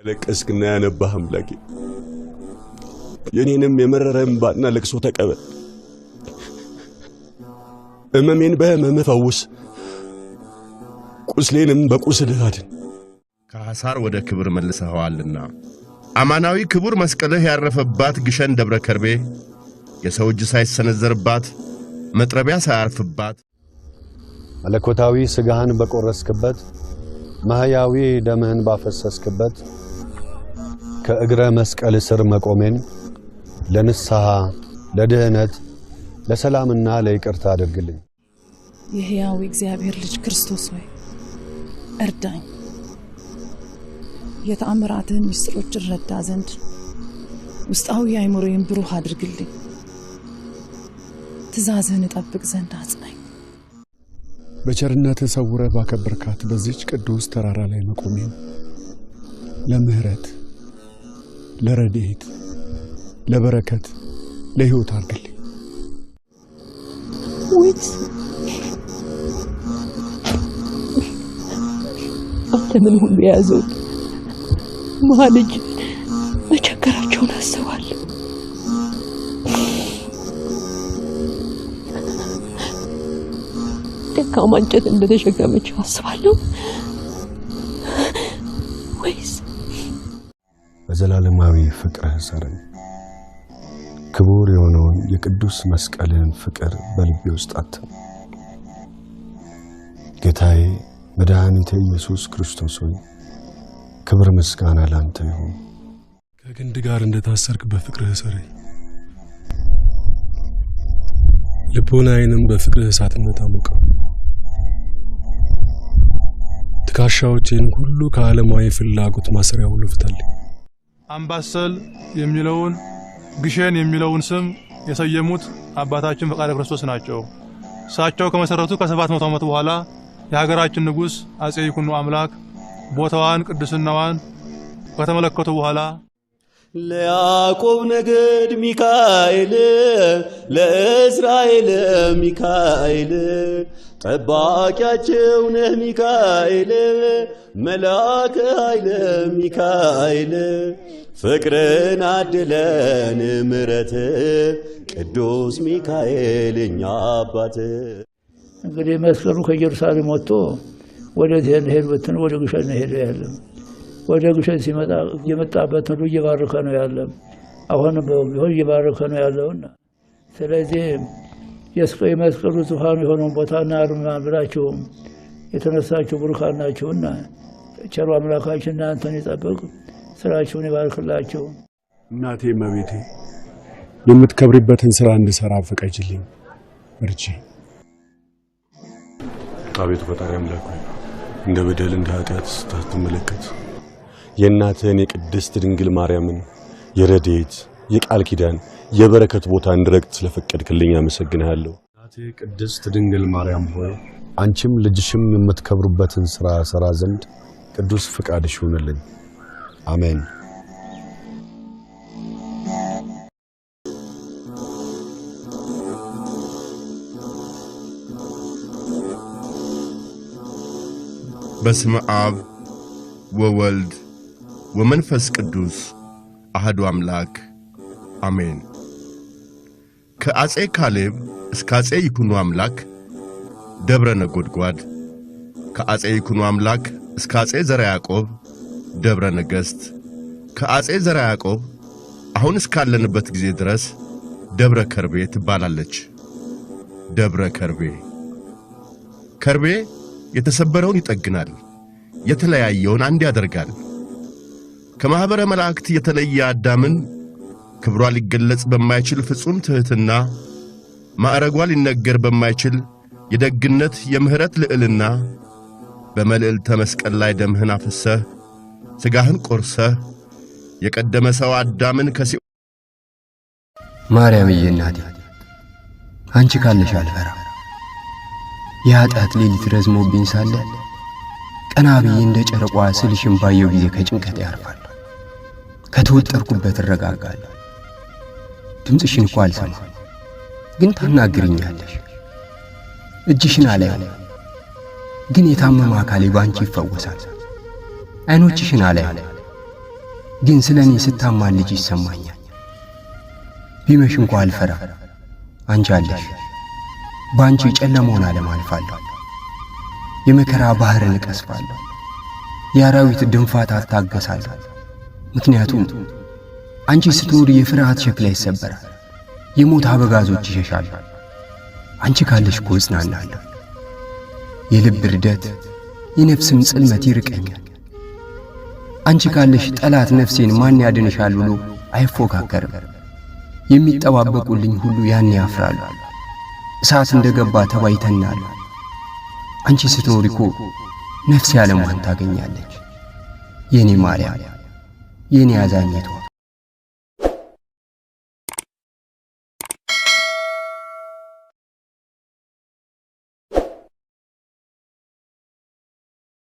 ያለቀስክና ያነባህ አምላኬ የኔንም የመረረ እንባና ለቅሶ ተቀበል። ሕመሜን በሕመምህ ፈውስ፣ ቁስሌንም በቁስልህ አድን። ከሐሳር ወደ ክብር መልሰኸዋልና አማናዊ ክቡር መስቀልህ ያረፈባት ግሸን ደብረ ከርቤ የሰው እጅ ሳይሰነዘርባት መጥረቢያ ሳያርፍባት መለኮታዊ ሥጋህን በቆረስክበት፣ ማህያዊ ደምህን ባፈሰስክበት ከእግረ መስቀል ስር መቆሜን ለንስሐ፣ ለድህነት፣ ለሰላምና ለይቅርታ አድርግልኝ። የሕያው እግዚአብሔር ልጅ ክርስቶስ ሆይ እርዳኝ። የተአምራትህን ምስጢሮች እረዳ ዘንድ ውስጣዊ አእምሮዬን ብሩህ አድርግልኝ። ትእዛዝህን እጠብቅ ዘንድ አጽናኝ። በቸርነትህ ሰውረህ ባከበርካት በዚች ቅዱስ ተራራ ላይ መቆሜን ለምህረት፣ ለረድኤት፣ ለበረከት፣ ለሕይወት አድርግልኝ። ወይስ ዓለምን ሁሉ የያዘውን መሀል እጅ መቸገራቸውን አስባለሁ። ደካማ እንጨት እንደተሸከመችው አስባለሁ። ወይስ በዘላለማዊ ፍቅርህ ሰረኝ። ክቡር የሆነውን የቅዱስ መስቀልህን ፍቅር በልቤ ውስጥ አትም። ጌታዬ መድኃኒቴ ኢየሱስ ክርስቶስ ሆይ ክብር ምስጋና ላንተ ይሁን። ከግንድ ጋር እንደታሰርክ በፍቅርህ እሰረኝ። ልቦናዬንም በፍቅርህ እሳትነት አሙቀው። ትከሻዎቼን ሁሉ ከዓለማዊ ፍላጎት ማሰሪያ ሁሉ ፍታልኝ። አምባሰል የሚለውን ግሸን የሚለውን ስም የሰየሙት አባታችን ፈቃደ ክርስቶስ ናቸው። እሳቸው ከመሰረቱ ከ700 ዓመት በኋላ የሀገራችን ንጉሥ አጼ ይኩኖ አምላክ ቦታዋን ቅድስናዋን ከተመለከቱ በኋላ ለያዕቆብ ነገድ ሚካኤል፣ ለእስራኤል ሚካኤል፣ ጠባቂያቸው ነህ ሚካኤል፣ መልአከ ኃይል ሚካኤል፣ ፍቅርን አድለን ምረት ቅዱስ ሚካኤል እኛ አባት። እንግዲህ መስቀሉ ከኢየሩሳሌም ወጥቶ ወደዚህ ሄድ ብትን ወደ ግሸን ሄደ ያለ። ወደ ግሸን ሲመጣ የመጣበት ሁሉ እየባረከ ነው ያለ። አሁንም ቢሆን እየባረከ ነው ያለውና ስለዚህ የመስቀሉ ዙፋኑ የሆነውን ቦታ እናርማ ብላችሁ የተነሳችሁ ቡሩካን ናችሁና ቸሩ አምላካችን እናንተን ይጠብቅ፣ ስራችሁን ይባርክላችሁ። እናቴ እመቤቴ የምትከብሪበትን ስራ እንድሰራ ፍቀጅልኝ፣ እርጂ። አቤቱ ፈጣሪ አምላክ ሆይ እንደ በደል እንደ ኃጢአት ስታትመለከት የእናትህን የቅድስት ድንግል ማርያምን የረድኤት የቃል ኪዳን የበረከት ቦታ እንድረግጥ ስለፈቀድክልኝ አመሰግንሃለሁ። እናቴ ቅድስት ድንግል ማርያም ሆይ አንቺም ልጅሽም የምትከብሩበትን ስራ ሰራ ዘንድ ቅዱስ ፍቃድሽ ይሁንልኝ። አሜን። በስመ አብ ወወልድ ወመንፈስ ቅዱስ አሐዱ አምላክ አሜን። ከአጼ ካሌብ እስከ አጼ ይኩኖ አምላክ ደብረ ነጎድጓድ፣ ከአጼ ይኩኖ አምላክ እስከ አጼ ዘርዓ ያዕቆብ ደብረ ነገሥት፣ ከአጼ ዘርዓ ያዕቆብ አሁን እስካለንበት ጊዜ ድረስ ደብረ ከርቤ ትባላለች። ደብረ ከርቤ ከርቤ የተሰበረውን ይጠግናል፣ የተለያየውን አንድ ያደርጋል። ከማኅበረ መላእክት የተለየ አዳምን ክብሯ ሊገለጽ በማይችል ፍጹም ትሕትና፣ ማዕረጓ ሊነገር በማይችል የደግነት የምሕረት ልዕልና በመልዕልተ መስቀል ላይ ደምህን አፍሰህ ሥጋህን ቆርሰህ የቀደመ ሰው አዳምን ከሲኦል ማርያምዬ እናቴ አንቺ ካለሽ አልፈራ። የኃጢአት ሌሊት ረዝሞብኝ ሳለ ቀና ብዬ እንደ ጨረቋ ስልሽን ባየው ጊዜ ከጭንቀት ያርፋል፣ ከተወጠርኩበት እረጋጋለሁ። ድምፅሽን እኮ አልሰማ፣ ግን ታናግርኛለሽ። እጅሽን አላየው፣ ግን የታመመ አካሌ ባንቺ ይፈወሳል። አይኖችሽን አላየው፣ ግን ስለ እኔ ስታማልጅ ይሰማኛል። ቢመሽ እንኳ አልፈራ፣ አንቺ አለሽ። በአንቺ ጨለማውን ዓለም አልፋለሁ። የመከራ ባህርን እቀስፋለሁ። የአራዊት ድንፋታ አታገሳለሁ። ምክንያቱም አንቺ ስትኖሪ የፍርሃት ሸክላ ይሰበራል፣ የሞት አበጋዞች ይሸሻሉ። አንቺ ካለሽ እኮ እጽናናለሁ። የልብ ርደት የነፍስም ጽልመት ይርቀኛል። አንቺ ካለሽ ጠላት ነፍሴን ማን ያድንሻል ብሎ አይፎካከርም። የሚጠባበቁልኝ ሁሉ ያን ያፍራሉ። እሳት እንደ ገባ ተባይ ይተናሉ። አንቺ ስትኖሪ እኮ ነፍሴ ዓለሟን ታገኛለች። የኔ ማርያም፣ የኔ አዛኝቷ።